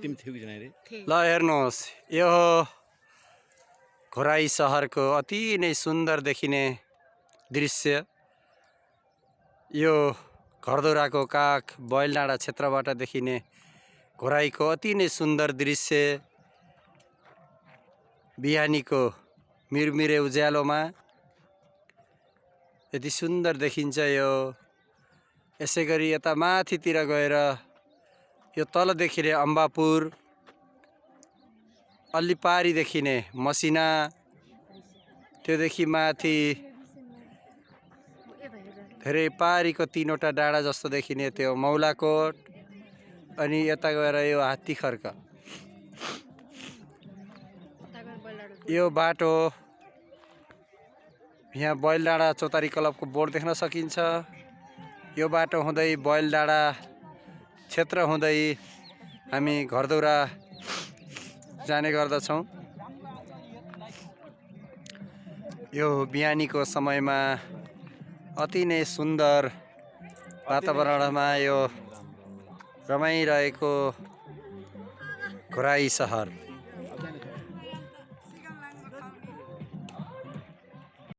तिमी थियौ कि छैन रे? ल हेर्नुहोस्, यो घोराई सहरको अति नै सुन्दर देखिने दृश्य। यो घरधुराको काख बैलडाँडा क्षेत्रबाट देखिने घोराईको अति नै सुन्दर दृश्य। बिहानीको मिरमिरे उज्यालोमा यति सुन्दर देखिन्छ यो। यसै गरी यता माथितिर गएर यो तल देखिने अम्बापुर, अलि पारी देखिने मसिना, त्योदेखि माथि धेरै पारीको 3वटा डाँडा जस्तो देखिने त्यो मौलाकोट, अनि यता गएर यो हात्तीखर्क। यो बाटो यहाँ बैलडाँडा चौतारी क्लबको बोर्ड देख्न सकिन्छ। यो बाटो हुँदै बैलडाँडा क्षेत्र हुँदै हामी घरधुरा जाने गर्दछौँ। यो बिहानीको समयमा अति नै सुन्दर वातावरणमा यो रमाइरहेको घोराई सहर।